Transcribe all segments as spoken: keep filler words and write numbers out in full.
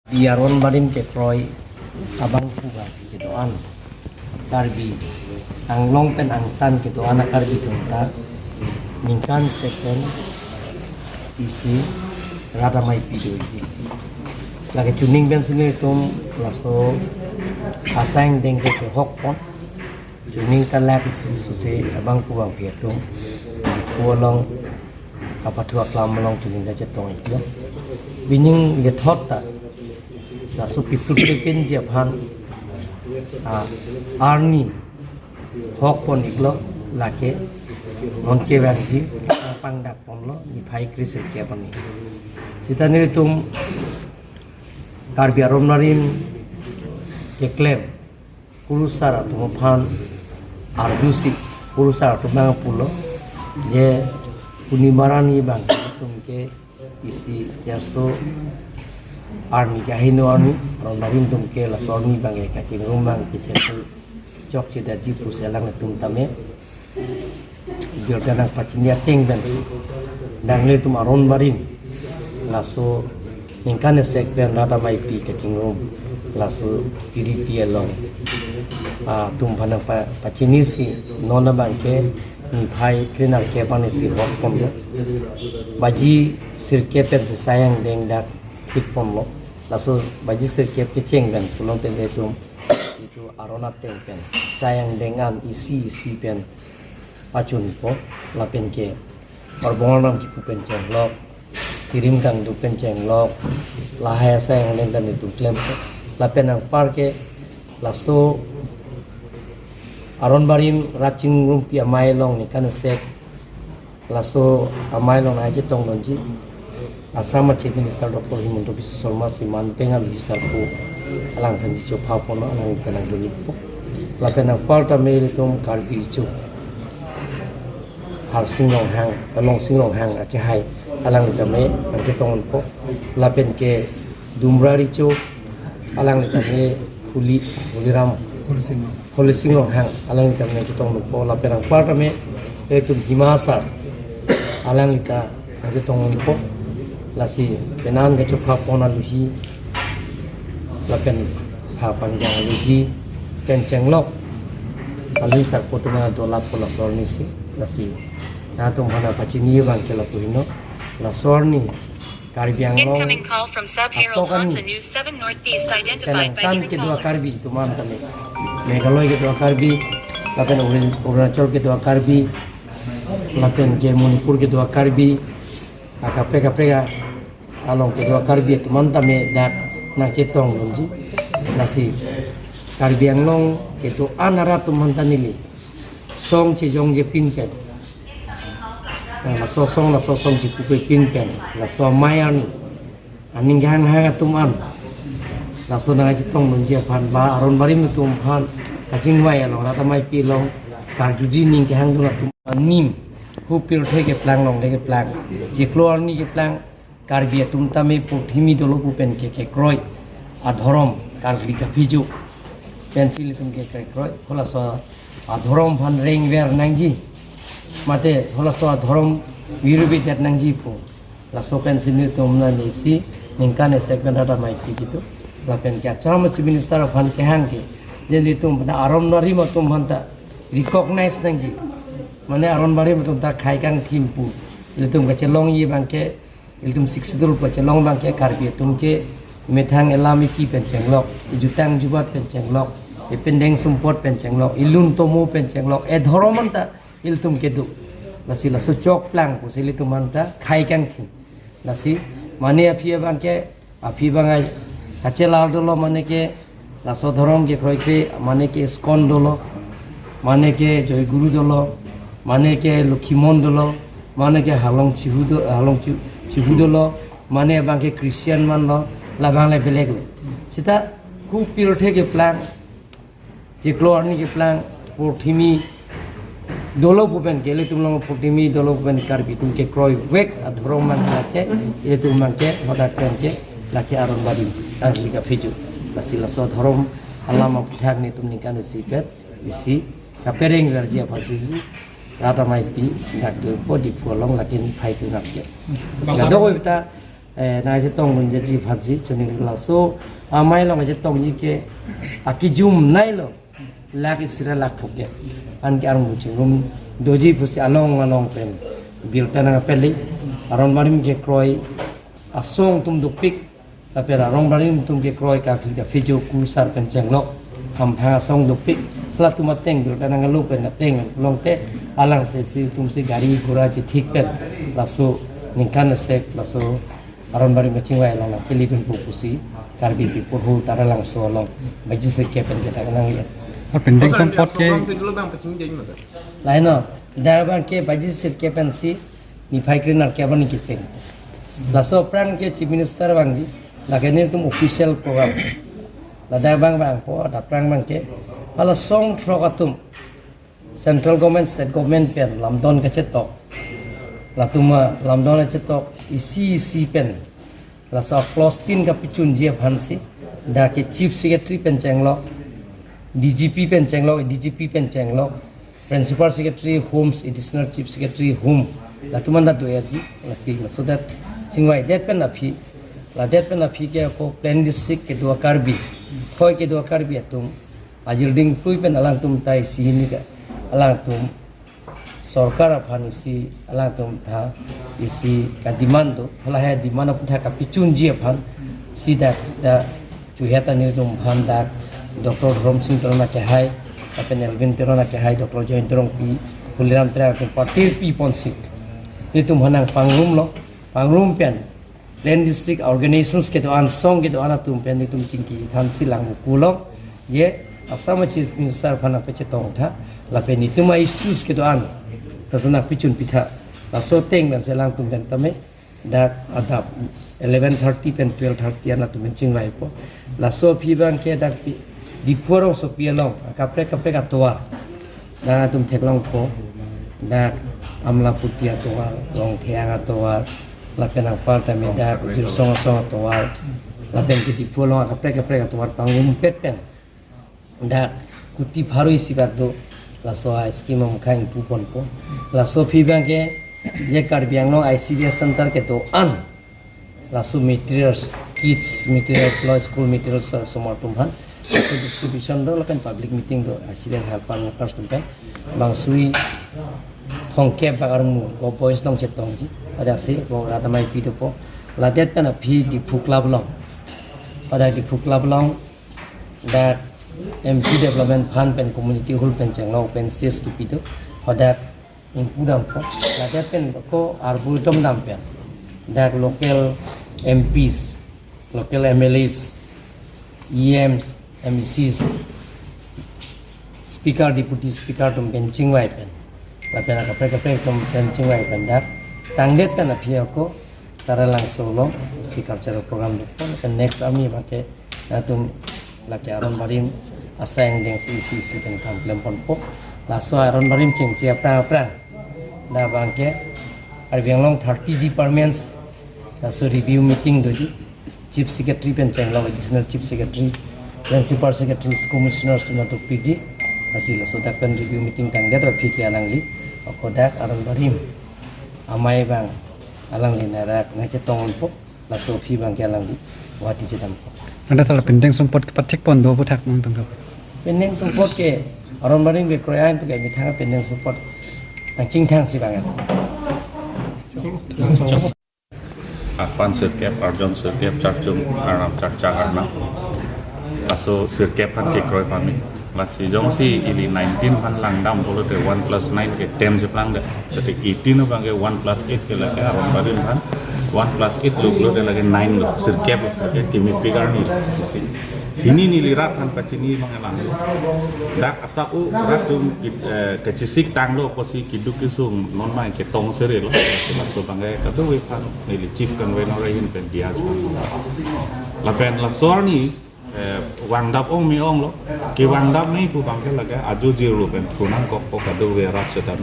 Karbi aron barim kekroi abangphu abang kedo-an, Karbi Anglong pen angtan kedo-an a-Karbi atum ta ningkan second isi rat amei pi doji. Lake chuning pensi nelitum laso asai angdeng ke kehok pon. Chuning ta lak isi suse abangphu abangphi atum Diphu along kapathu aklam along chuning ta chetong iklo. Pining lethot ta laso piplu pipinji aphan, ah, arni hok pon iklo, lake non kevangji pangdak ponlo niphai kre sirkep arni. Sita nelitum Karbi aron barim keklem kurusar atum aphan arjusi, kurusar atum abang pulo je puni marani abang atum ke isi jarso arni kaheno arni, aron barim atum ke laso arni abang ke kachingrum abang ke chokche chokche daji pusi alanglitum tame birta nangpachini ateng pensi nanglitum aron barim laso ningkan esek pen rat amei pi kachingrum laso T D P along, ah, atum aphan nangpa-, pachinisi non abang ke niphai kre nerkep arni si hok ponlo. Baji sirkep pensi asai angdeng dak thik ponlo. Laso baji sirkep kecheng pen pulote nelitum itum aron ateng pen asai angdeng an isi isi pen pachunpo, lapen ke Karbong alam kipu pen chenglok, kirim kangduk pen chenglok, lahai asai angdeng ta nelitum klempo. Lapen anpar ke laso aron barim rat chingrumpi amei along ningkan esek laso amei along nangchetong dunji Assam a-Chief Minister Doctor Himanta Biswa Sarma si manpeng aluhi sarpo alangphan si chopha pon, alang pen nangdun ikpo. Lapen anpar tame ilitum Karbi ichu Harsing Ronghang, Longsing Ronghang akehai, alangli tame nangchetong unpo. Lapen ke Dumra Recho, alangli tame Holi, Holiram, Holising Ronghang. Holising Ronghang, alangli tame nangchetong unpo. Lapen anpar tame ilitum Hima Asar, alangli ta nangchetong unpo. Lasi penang kachopha pon aluhi lapen pha pangjang aluhi pen chenglok aluhi sarpo atum an dolappo laso arni si. Lasi nangtum aphan pachini abang ke lapu henlo, laso arni Karbi Anglong Incoming call from Sub Harold atok an Hansen, News seven Northeast, identified by kenangtan kedo a-Karbi atum an tame, Meghalaya kedo a-Karbi, lapen Arun-, Arunachal kedo a-Karbi, lapen ke Manipur kedo a-Karbi, akaprek kaprek along kedo a-Karbi atum an tame dak nangchetong dunji. Lasi Karbi Anglong kedo-an arat atum aphan ta neli song chejongje pin pen, eh, laso song, laso song chepupe pin pen, laso amei arni aning kehanghang atum an laso nangchetong dunji aphan ba aron barim atum aphan kachingvai along, rat amei pi along karjuji aning kehang dun atum an, nim hu pirthe keplang, longle keplang, chiklo arni keplang, Karbi atum tame purthimi dolo pu pen ke kekroi adhorom karkli kaphijo pensi ilitum ke kekroi. Halaso adhorom aphan rengver nangji, mate halaso adhorom virvedet nangji pu, laso pensi nelitum nangli si ningkan esek pen rat amei pi kedo. Lapen ke Assam a-Chief Minister aphan kehang ke, je nelitum pen aron barim atum aphan ta recognize nangji, mane aron barim atum ta khei kangthim pu ilitum kachelongji abang ke, ilitum Sixth Schedule pu kachelong abang ke Karbi atum ke methang elam eki pen chenglok, ejutang jubat pen chenglok, ependeng sumpot pen chenglok, elun tomo pen chenglok, edhorom an ta ilitum kedo. Lasi laso chokplang pusi ilitum aphan ta khei kangthim. Lasi mane aphi abang ke, aphi abang ai kachelar dolo, mane ke laso dhorom kekroikre, mane ke ISKCON dolo, mane ke Joy Guru dolo, mane ke Lokhimon dolo, mane ke Halong Chihu do, Halong Chi-, Chihu dolo, mane abang ke Christian manlo, labang le belek lo. Sita hu pirthe keplang, chiklo arni keplang, purthimi dolo pu pen ke, ilitum along purthimi dolo pu pen Karbi atum kekroivek adhorom abang ke lake, ilitum abang ke hadak pen ke lake aron barim karkli kaphijo. Lasi laso adhorom alam aputhak nelitum ningkan isi pen isi kapereng verji aphan si rat amei pi dak dopo Diphu along, lake niphai kre nerkep. Bangso kadokave ta Eh, nangchetongdunji aphansi, choningri laso amei along chetongji ke akijum neilo, lakh isi ra lakh phongo ke. Anke arong chingrum doji pusi along along pen bill ta nangpeli, aron barim kekroi asong atum dopik, lapen aron barim atum kekroi kakhli ka fijo kusar pen chenglok, hamphang asong dopik, latum ateng bill ta nanglo pen ateng longte, alang se isi atum si gari gura chethik pen, laso ningkan asek, laso aron barim kachingvai along nangpelidunpo pusi Karbi People's Hall Taralangso along baji sirkep pen kita nang lihat. Sir, pending Sir, sumpot ke program schedule bang paching jadi masa? Laino, dak abang ke baji sirkep pensi niphai kre nerkep abang ni kecheng. Laso aphrang ke Chief Minister abang ji, lake nelitum official program. Ladak abang bang po, dak aphrang abang ke, hala song throk atum Central Government, State Government pen lamdon kachetok. Latum lamdon kachetok isi isi pen, laso clause tin kapachunji aphansi, dak ke Chief Secretary pen chenglok, D G P pen chenglok, D G P pen chenglok, Principal Secretary Homes, Additional Chief Secretary Home, latum anta do-etji, lasi, laso dak chingvaidet pen aphi, ladet pen aphi ke ako plain district kedo a Karbi, khoi kedo a Karbi atum, ajil dingpui pen alangtum ta isi hini ka, alangtum sorkar aphan isi alangtum ta isi ka demand do, hala he demand aputhak kapachunji aphansi dak, dak chuhet ta nelitum aphan dak Doctor Dhorom Sing Teron akehai, lapen Elwin Teron akehai, Doctor Joy Terongpi, Tuliram Terang atum party pi ponsi nelitum aphan nangpangrumlo, pangrum pen plain district organizations kedo-an, song kedo-an atum pen nelitum chingki thansi lang ukulong, je Assam Chief Minister aphan nangpachetong tha, lapen nelitum a issues kedo-an, laso nangpachun pitha, laso ateng pensi alangtum pen tame, dak adap eleven thirty pen twelve thirty an atum pen chingvaipo. Laso aphi abang ke dak pi, Diphu arongsopi along, kaprek kaprek atovar, dak atum theklongpo, dak Amlapatti atovar, Longtheang atovar, lapen apar tame dak Jirsong Asong atovar, lapen ke Diphu along kaprek kaprek atovar pangrumpet pen, dak kuti pharo isi bak do, laso a scheme amkhang ingpu ponpo. Laso aphi abang ke, je Karbi Anglong I C D S center kedo-an, laso materials, kits materials lo, school materials, so, osomar atum aphan, laso distribution do, lapen public meeting do, I C D S helper workers atum pen, bang sui thomkep bak armu, ko boys along chetongji, adaksi, ko rat amei pi dopo, ladet pen aphi Diphu Club along, pada Diphu Club along, dak M P Development Fund pen community hall pen chenglo open stage kipi do, hadak ingpu dampo, ladet pen ko arboretum dam pen, dak local M Ps, local M L As, E Ms, M Cs, speaker, deputy speaker atum pen chingvai pen, lapen kaprek kaprek atum pen chingvai pen dak tangdet pen aphi ako Taralangso along si cultural program dopo, lapen next arni abang ke atum lake aron barim asai angdeng si isi isi pen kam klem ponpo. Laso aron barim chengche aphrang aphrang, dak abang ke Karbi Anglong thirty departments, laso review meeting doji, Chief Secretary pen chenglok, Additional Chief Secretaries, Principal Secretaries, Commissioners atum nangtupikji, lasi laso dak pen review meeting tangdet aphi ke alangli, ako dak aron barim amei abang alangli narak nangchetong ponpo, laso aphi abang ke alangli Guwahati chedampo. Anta sir, pending sumpot kepathik pon do aputhak nangtum do? Pending sumpot ke aron barim kekroi an tu ke methang pending sumpot nangchingthang si bang. Aphan sirkep, arjon sirkep, charchung arnam, charchak arnam. Laso sirkep aphan kekroi pame. Lasi jongsi ili nineteen aphan langdam pulote one plus nine ke ten si plangdet. Jadi eighteen abang ke one plus eight ke lake aron barim aphan, one plus eight lo pulote lake nine lo, sirkep lo, lake kimi pigar ni sisi. Hini neli rat aphan pachini abang elang. Dak asak u rat atum kit-, eh, kachesik tanglo pusi keduk kesung non mai ketong sere lo. Laso abang ke kadokave aphan neli chief convener ahin pen diya chuan. Lapen laso arni, eh, vangdap ong me-ong lo. Kevangdap me pu abang ke lake ajo jirlo pen thu nangkokpo kadokave rat seta.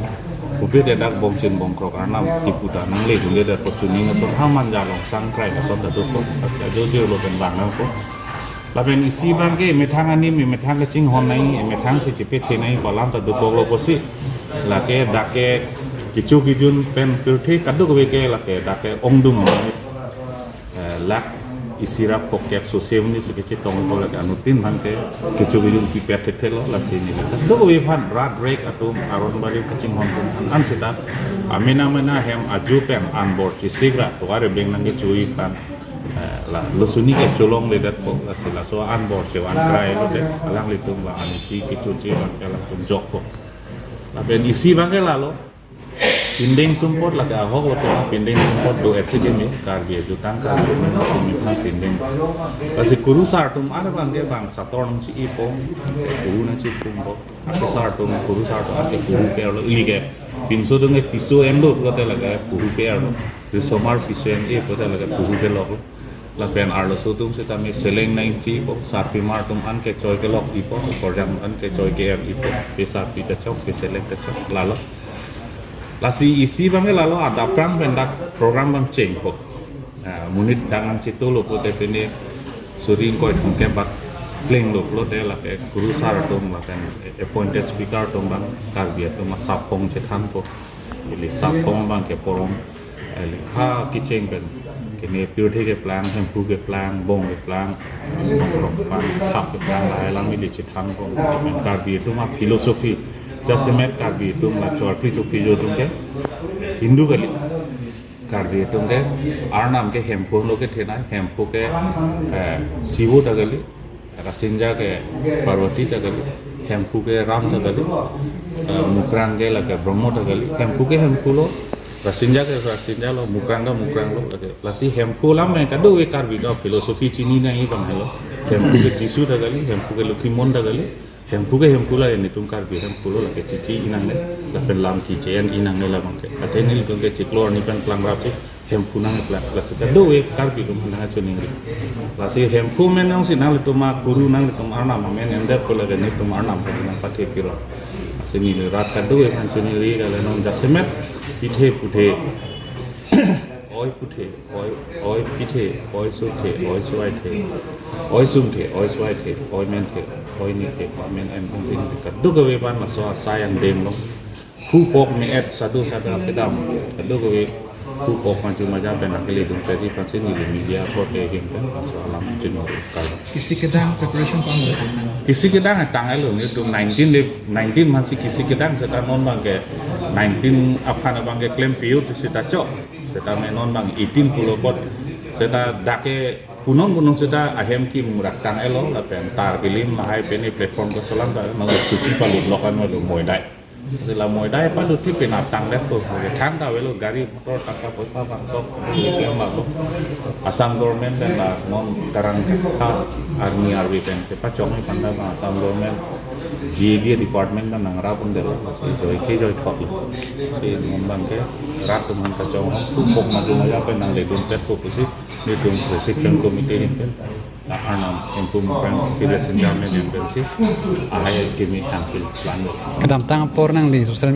Pupe te dak bongchin bongkrok arnam tiputa nangle dunde dak pachuni ason ha Manja Longsang krai ason ta dopo. Ajo jirlo pen vang nangpo. Lapen isi abang ke methang anim, methang kachinghon nangji, methang si chepethe nangji pu alam ta dokoklo pusi. Lake dak ke kecho kejun pen pirthe kadokave ke lake dak ke ongdung. Lak isi ra phongkep sose mini si kechetong ko lake anuttin aphan ke kecho kejun pipet thethelo lasi neli ta. Dokave aphan rat rek atum aron bari kachinghon atum an seta amena mena hem aju pen anbor chesik ra tovar ebeng nangkechui aphan, eh, la losuni ke cholongledetpo lasi laso anbor chevan krai lote alanglitum la anisi kechoji abang ke alangtum jokpo. Lapen isi abang ke lalo. Pindeng sumpot lake ahok lo tema pindeng sumpot do et si keme Karbi ajutang Karbi atum aphan pindeng. Lasi kurusar atum ar abang ke bang sator nang si ipo kuru nangchipumpo. Ake sar atum kurusar atum ake kuru ke lo ili ke pinso atum ke piso en lo pulote lake kuru ke lo. Risomar piso en-e pulote lake kuru ke lo. Lapen arloso atum sitame seleng nangchipo, sarpimar atum an kechoi kelok ipo, korjang an kechoi ke-er ipo, pe sarpi ta chok, pe seleng ta chok, lalo. Lasi isi abang ke lalo adap prang pen dak program abang chengpo. Ah, monit dak nangchitolo pulote pine suri ingkoi thomkep bak plenglo pulote lake kurusar atum lapen appointed speaker atum abang Karbi atum asap hong chethanpo. Ili sap hong abang ke porong. Ili ha kecheng pen kene pirthe keplang, Hemphu keplang, Bong keplang, Bongkrok keplang, Thap keplang, lahai alam ili chethanpo. Pen Karbi atum aphilosophy, jasemet Karbi atum la chorkli chokli jo atum ke Hindu kali. Karbi atum ke Arnam ke Hemphu lo kethenei, Hemphu ke, eh, Sivo ta kali, Rasinja ke Parvati ta kali, Hemphu ke Ram ta kali, eh, Mukrang ke lake Brahma ta kali, Hemphu ke Hemphu lo, Rasinja ke Rasinja lo, Mukrang ke Mukrang lo, lake. Lasi Hemphu alam ke kadokave Karbi atum philosophy chini nangji abang helo. Hemphu ke Jisu ta kali, Hemphu ke Lokhimon ta kali, Hemphu ke Hemphu la, nelitum Karbi Hemphu lo, lake chichi-i nangne, lapen lam kiche-en-i nangne labang ke. Athe nelitum ke chiklo arni pen klangrap si Hemphu nangkeplang, lasi kadokave Karbi atum aphan nangkachiningri. Lasi Hemphu amen jongsi nanglitum akuru nanglitum Arnam amen endet ko lake nelitum Arnam ke nangpathe pilo. Lasi neli rat kadokave aphan chiningri kali non jasemet pithe puthe, oi puthe, oi, oi pithe, oi suthe, oi suaithe, oi sungthe, oi suaithe, oi menthe, oi nithe, oi men en ong sing kadokave aphan laso asai angdeng long. Phu pok me-et sadu sada kedam. Kadokave phu pok maju maja pen akele dun peri pansi neli media korte ahin pen laso alam chinor kal. Kisi kedang preparation pang lo. Kisi kedang tang elo nelitum nineteen le, nineteen aphan si kisi kedang seta non abang ke nineteen aphan abang ke klem piu tu seta chok. Seta me non abang eighteen pulo apot seta dak ke punong punong seta ahem kimurak tang elo lapen tar kilim lahai pen platform keso alam ta nang chuti palut lokan walo Moidai. Sila Moidai palut ti penap tangdet to. Thangta avelo gari motor taka poisa bangkok, ini klem bangkok. Assam government pen la non tarang ka army army pen si pachong ni panda bang Assam government G A D department pen nangrap un delo. Si joi ke joi thok lo. Si non abang ke rat atum aphan kachong hong phu pok maju maja pen nangledun pet po pusi nelitum reception committee ahin pen. La Arnam Hemphu Mukrang Village Chairman ahin pensi ahai kimi tangpil plan lo. Kedamtang apor nangli social